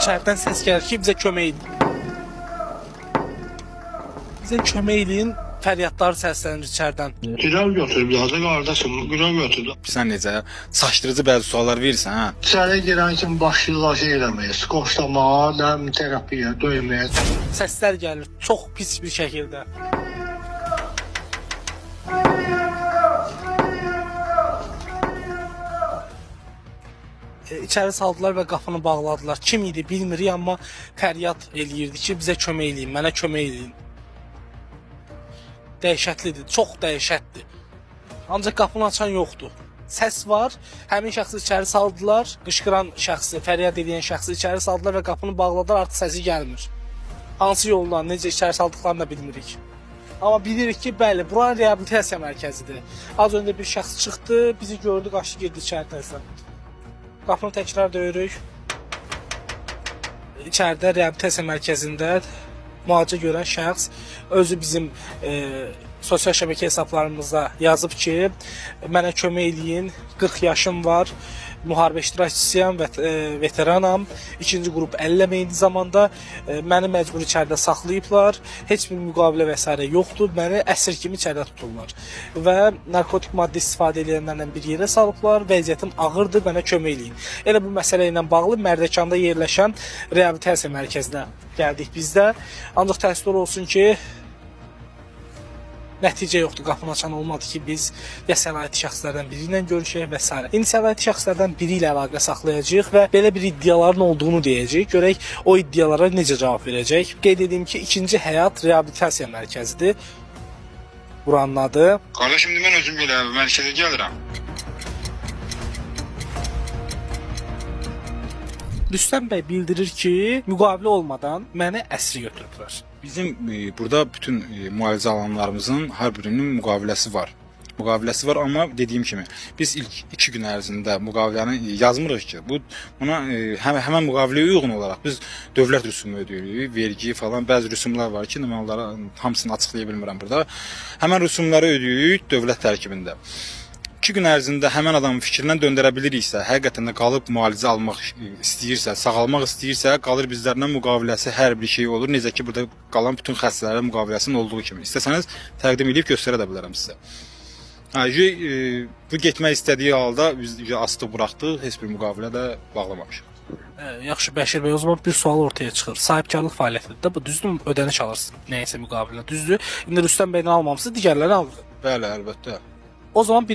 İçəridən səs gəlir ki, bizə kömək edin. Bizə kömək eləyin, fəryadlar səslənir içəridən. Girov götürüblər də qardaşım, girov götürdü. Sən necə çaşdırıcı bəzi suallar verirsən, hə? İçəri girən kimi başlayırlar şey eləməyə, skoçlamağa, nə bilim, terapiya, döyməyə. Səslər gəlir çox pis bir şəkildə. İçəri saldılar və qapını bağladılar. Kim idi bilmirik, amma fəryad eləyirdi ki, bizə kömək eləyin, mənə kömək eləyin. Dəhşətlidir, çox dəhşətdir. Ancaq qapını açan yoxdur. Səs var. Həmin şəxsi içəri saldılar. Qışqıran şəxsi, fəryad edən şəxsi içəri saldılar və qapını bağladılar. Artıq səsi gəlmir. Hansı yolla, necə içəri saldıqlarını da bilmirik. Amma bilirik ki, bəli, bura reabilitasiya mərkəzidir. Az öncə bir şəxs çıxdı, bizi gördü, qaçdı, girdi içəri təzədən. Qapını təkrar döyürük. İçəridə reabilitasiya mərkəzində müalicə görən şəxs özü bizim sosial şəbəkə hesablarımızda yazıb ki, mənə kömək eləyin, 40 yaşım var, müharibə iştirakçısıyam və veteranam. İkinci qrup 50 eyni zamanda məni məcbur içəridə saxlayıblar. Heç bir müqavilə və sairə yoxdur. Məni əsir kimi içəridə tuturlar və narkotik maddə istifadə edənlərlə bir yerə salıblar. Vəziyyətim ağırdır, mənə kömək eləyin. Elə bu məsələ ilə bağlı Mərdəkanda yerləşən reabilitasiya mərkəzinə gəldik biz də. Ancaq təəssüflər olsun ki, nəticə yoxdur. Qapını açan olmadı ki, biz ya səlahiyyətli şəxslərdən biri ilə görüşək və sairə. İndi səlahiyyətli şəxslərdən biri ilə əlaqə saxlayacağıq və belə bir iddiaların olduğunu deyəcəyik. Görək o iddialara necə cavab verəcək. Qeyd edim ki, ikinci həyat reabilitasiya mərkəzidir. Buranın adı. Qardaş, indi mən özüm belə mərkəzə gəlirəm. Rüstəm bəy bildirir ki, müqavilə olmadan məni əsir götürüblər. Bizim burada bütün müalicə alanlarımızın hər birinin müqaviləsi var. Müqaviləsi var, amma dediyim kimi biz ilk 2 gün ərzində müqaviləni yazmırıq ki, bu buna həmən müqaviləyə uyğun olaraq biz dövlət rüsumu ödəyirik, vergi falan, bəzi rüsumlar var ki, mən onları hamısını açıqlaya bilmirəm burada. Həmən rüsumları ödəyirik dövlət tərkibində. 2 gün ərzində həmən adamın fikrindən döndərə biliriksə, həqiqətən də qalıb müalicə almaq istəyirsə, sağalmaq istəyirsə, qalır bizlərlə müqaviləsi hər bir şey olur. Necə ki, burada qalan bütün xəstələrin müqaviləsinin olduğu kimi. İstəsəniz təqdim edib göstərə də bilərəm sizə. Hə, bu getmək istədiyi halda biz astıq, buraxdıq, heç bir müqavilə də bağlamamışıq. Yaxşı Bəşir bəy, o zaman bir sual ortaya çıxır. Sahibkarlıq fəaliyyətidir də bu, düzdürmü? Ödəniş alırsınız nəyəsə müqabilində, düzdür? İndi Rüstəm bəydən almamısınız, digərlərini alır. Bəli, əlbəttə. O zaman bir